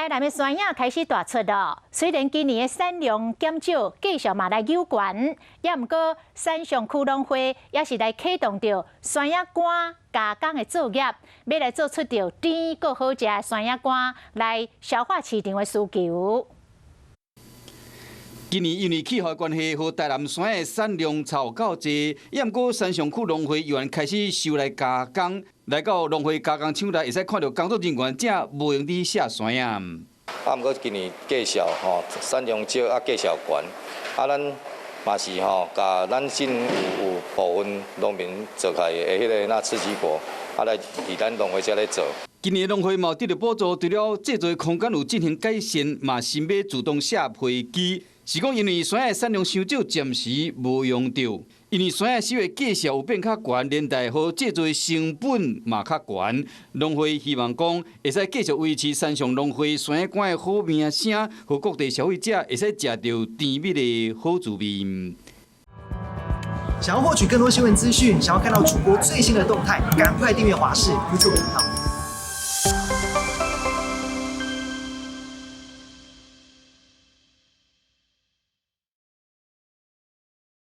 台南的酸葉開始大出囉，雖然今年的產量減少，價數嘛來有懸，也毋過山上區農會也是來啟動著酸葉乾加工的作業，欲來做出著甜閣好食的酸葉乾，來消化市場的需求。今年因為氣候的關係，予台南酸的產量有夠濟，也毋過山上區農會猶原開始收來加工，來到農會加工廠內，會使看著工作人員正無閒佇卸酸仔。啊，毋過今年價數吼產量少，啊價數懸，啊咱嘛是吼，共咱政府有部分農民做起來的彼个那刺激果，啊來佇咱農會遮咧做。今年農會嘛得著補助，除了製作空間有進行改善，嘛新買自動卸皮機。是講因為酸仔產量傷少，暫時無用著。因為酸仔收的價數有變較懸，連帶予製作成本嘛較懸。農會希望講會使繼續維持山上農會酸仔乾的好名聲，予各地消費者會使食著甜蜜的好滋味。想要獲取更多新聞資訊，想要看到主播最新的動態，趕快訂閱華視 YouTube 頻道。